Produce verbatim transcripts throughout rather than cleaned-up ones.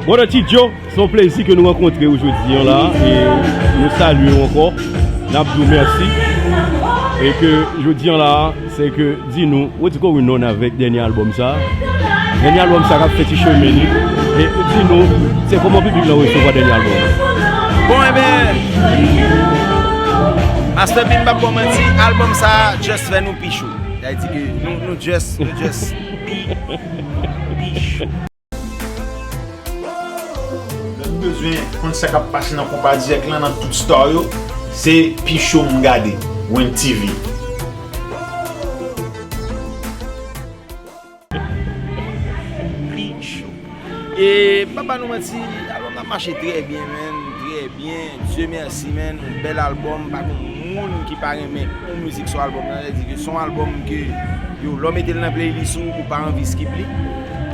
Brother Ti Joe, se yon plezi ke nou rankontre w jodi an la, e nou salye w ankò, n ap di w mèsi, e ke jodi an la, se ke di nou, Rodrigo Renon avèk dènye albòm sa, dènye albòm sa k ap fè ti chemen li, e di nou, se kòman piblik lan resevwa dènye albòm? Bon, enben, Master P, m p ap ba w manti, albòm sa just fè nou pi cho. Sa vle di ke nou, nou just, nou just pi, pi cho. Lè w bezwen konn sa k ap pase nan konpa dirèk lan, nan tout star yo, se pi cho m gade, Wen T V. Pi cho. E m p ap ba nou manti, albòm nan ap mache trè byen, man, trè byen. Dye mèsi, man, yon bèl albòm. Pa gen moun ki pa renmen yon mizik sou albòm nan. Sa vle di ke se yon albòm ke, yo, lè w mete l nan playlist ou, ou pa anvi skip li.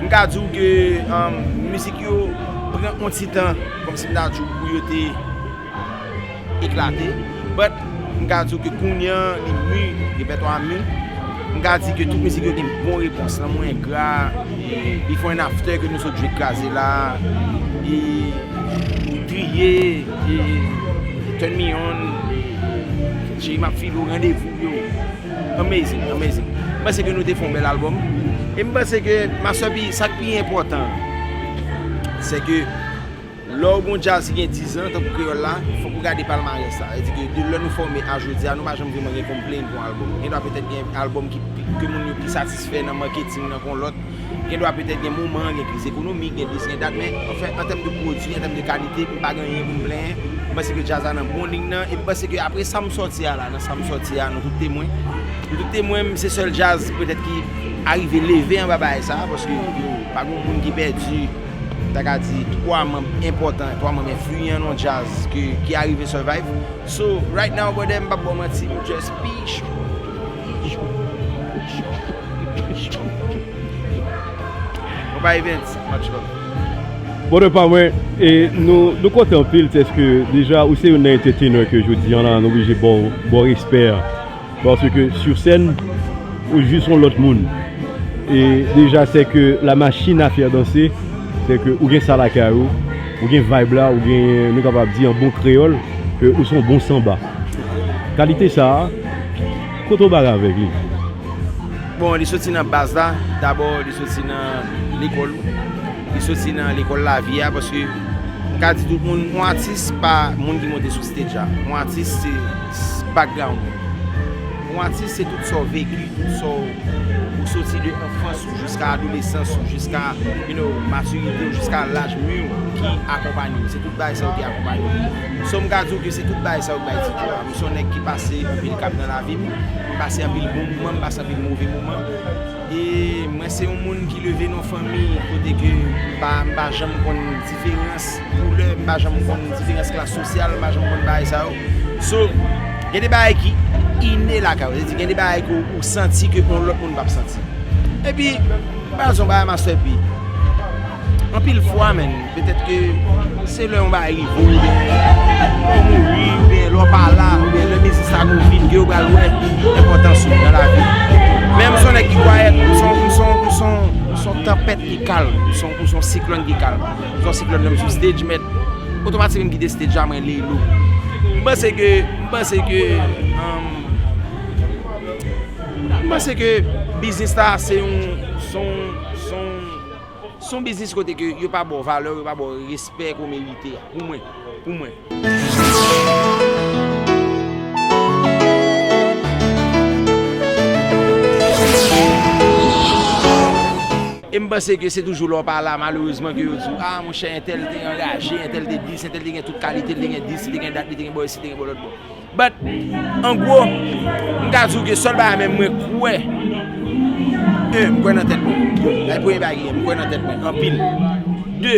M ka di w ke, um, mizik yo pran yon ti tan, kòmsi m ta di w, pou yo te eklate. But, m ka di w ke kounye a, li mi, repètwa mi. M ka di ke tout mizik yo gen bon repons. Lanmou engra, e Before and After ke nou sot jwe kraze la, e Triye, e Turn Me On, e Cheri M ap File W, Randevou, yo. Amazing, amazing. M panse ke nou te fè yon bèl albòm. E m panse ke, Master P, sa k pi enpòtan, se ke lè w gen yon djaz ki gen diz an, tankou Kreyòl la, fòk ou gade palmarès la. Sa vle di ke de lè nou fòme a jodi a, nou pa janm vrèman gen complain pou yon albòm. Gendwa petèt gen albòm ki pi, ke moun yo pi satisfè nan marketing nan kon lòt. Gendwa petèt gen moman, gen kriz ekonomik, gen dis, gen dat, men anfen, an tèm de pwodui, an tèm de kalite, m pa gen anyen pou m plenyen. M panse ke djaz la nan bon liy nan, e m panse ke apre sa m sòti a la, nan sa m sòti a, nou tout temwen. Nou tout temwen, m se sèl djaz petèt ki arive leve anba bagay sa, paske yo, pa gen moun ki pèdi, m ta ka di, twa manm enpòtan, twa manm enfliyan nan djaz ke, ki arive survive. So, right now, brother, m p ap ba w manti, m just pi cho, pi cho, pi cho, pi cho. Konpa Events, much love. Brother pa mwen, e nou, nou kontan anpil, sèske deja ou se youn nan entertainer ke jodi an la, nou oblije ba w, ba w respè a. Paske sou sèn, ou jis yon lòt moun. E deja, c'est que la machine à faire danser, c'est que ou gen sa lakay ou, ou gen vibe la, ou gen, nou kapab di an bon kreyòl, ke ou se yon bon sanba. Kalite sa a, kote w bare avèk li? Bon, li soti nan baz la, dabò, li soti nan lekòl ou. Li soti nan lekòl lavi a, paske m ka di tout moun, yon atis pa moun ki monte sou stage a. Yon atis se s-, background ou. Yon atis se tout sa w veki, tout sa w, ou soti de anfans ou jiska adolesans ou, jiska, you know, matirite w, jiska laj mi w ki akonpanye w. Se tout bagay sa yo ki akonpanye w. So m ka di w ke se tout bagay sa yo k bay Ti Joe a. M se yon nèg ki pase anpil kap nan lavi m, m pase anpil bon moman, m pase anpil move moman. E mwen se yon moun ki leve nan yon fanmi kote ke m pa, m pa janm konn diferans koulè, m pa janm konn diferans klas sosyal, m pa janm konn bagay sa yo. So, gen de bagay ki ine lakay ou, se di gen de bagay ke ou, ou santi ke yon lòt moun p ap santi. Epi, m pa di yon bagay Master P. Anpil fwa, menn, petèt ke se lè yon bagay rive w, oubyen lè w mouri, oubyen lè w pa la, oubyen lè biznis la gon vid ke yo pral wè enpòtans ou nan lavi. Men m se yon nèg ki kwayèt, m se yon, m se yon, m se yon, m se yon tanpèt ki kalm, m se yon, m se yon siklòn ki kalm. M se yon siklòn lè m sou stage, mèt, otomatik m kite stage la, mwen lelo. M panse ke, m panse ke, um, m panse ke biznis la se yon, se yon, se yon, se yon biznis kote ke yo pa ba w valè, yo pa ba w respè ke w merite a. Pou mwen, pou mwen. E m panse ke se toujou lè w pa la, malerezman, ke yo di w, "Ah, monchè, entèl te anraje, entèl te dis, entèl te gen tout kalite, li te gen dis, li te gen dat, li te gen bò isi, li te gen bò lòt bò." But, an gwo, m ka di w ke sèl bagay menm mwen kwè, e, m kwè nan tèt mwen. Sa se premye bagay, m kwè nan tèt mwen, anpil. De,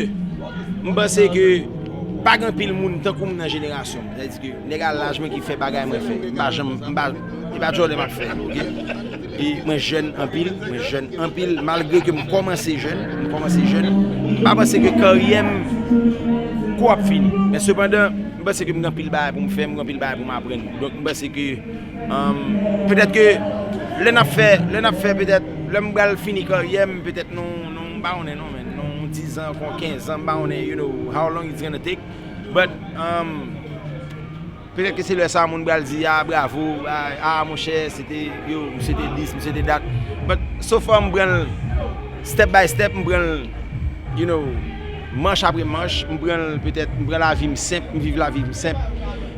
m panse ke pa gen anpil moun tankou m nan jenerasyon m. Sa vle di ke nèg a laj mwen ki fè bagay mwen fè. M pa janm, m pa, e pa djòlè m ap fè, oke? E mwen jèn anpil, mwen jèn anpil, malgre ke m kòmanse jèn, m kòmanse jèn. M pa panse ke karyè m kou ap fini. Men sepandan, m panse ke m gen anpil bagay pou m fè, m gen anpil bagay pou m aprann. Donk, m panse ke, um, petèt ke lè n ap fè, lè n ap fè, petèt, lè m pral fini karyè m, petèt nou, nou, m pa konnen non, men nou, Dizan, ankò kenz an, m pa konnen, you know, how long it's gonna take. But, um, petèt ke se lè sa a moun pral di, ah, bravo, ah, ah, monchè, se te, yo, misye te dis, misye te dat. But, so far, m pran l step by step, m pran l, you know, manch apre manch, m pran l petèt, m pran lavi m senp, m viv lavi m senp.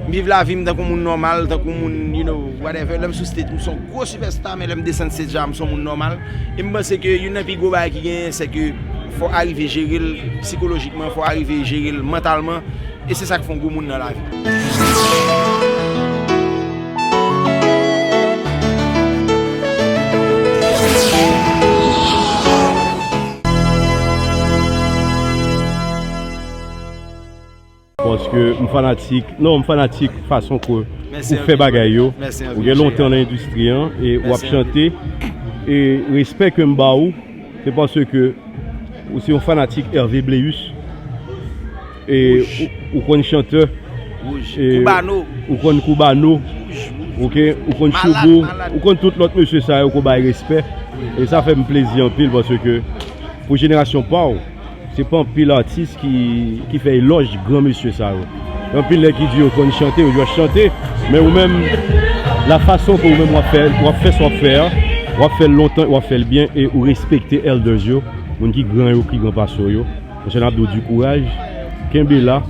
M viv lavi m tankou moun nòmal, tankou moun, you know, whatever. Lè m sou stage, m se yon gwo sipèsta, men lè m desann stage la, m se yon moun nòmal. E m panse ke youn nan pi gwo bagay ki genyen, se ke fò w arive jere l sikolojikman, fò w arive jere l mantalman. E se sa k fè yon gwo moun nan lavi. Paske m fanatik, non, m fanatik fason ke ou fè bagay yo. Ou gen lontan nan endistri an e w ap chante. E respè ke m ba ou, se paske ou se yon fanatik Hervé Bleus. E ou, ou konn chantè. E ou konn Koubano. Oke, ou konn Choubo. Ou konn tout lòt mesye sa yo ke w bay respè. E sa fè m plezi anpil paske pou jenerasyon pa w, se pa anpil atis ki, ki fè elòj gran mesye sa yo. Gen anpil nèg ki di yo konn chante, yo just chante, men ou menm, la fason ke ou menm w ap fè, w ap fè sa w ap fè a, w ap fè l lontan, w ap fè l byen, e ou respekte elders yo, moun ki gran yo, ki gran pase w yo. Monchè, n ap di w di kouraj, kenbe la,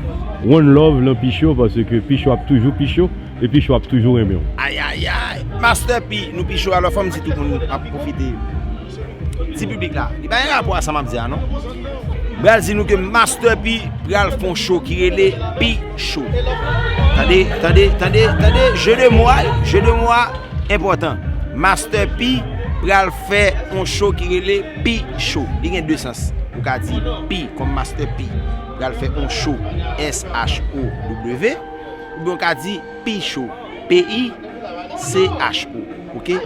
one love lan Picho, paske Picho ap toujou Picho, e Picho ap toujou renmen w. Ayayay, Master P, nou Picho, alò fò m di tout moun ap pwofite. Di piblik la, li pa gen rapò a sa m ap di a non. M pral di nou ke Master P pral fè yon show ki rele Pi Show. Tande, tande, tande, tande, jeu de mots, jeu de mots enpòtan. Master P pral fè yon show ki rele Pi Show. Li gen de sans. Ou ka di Pi kòm Master P pral fè yon show, S H O W, oubyen ou ka di Pi Show, P I C H O. Oke?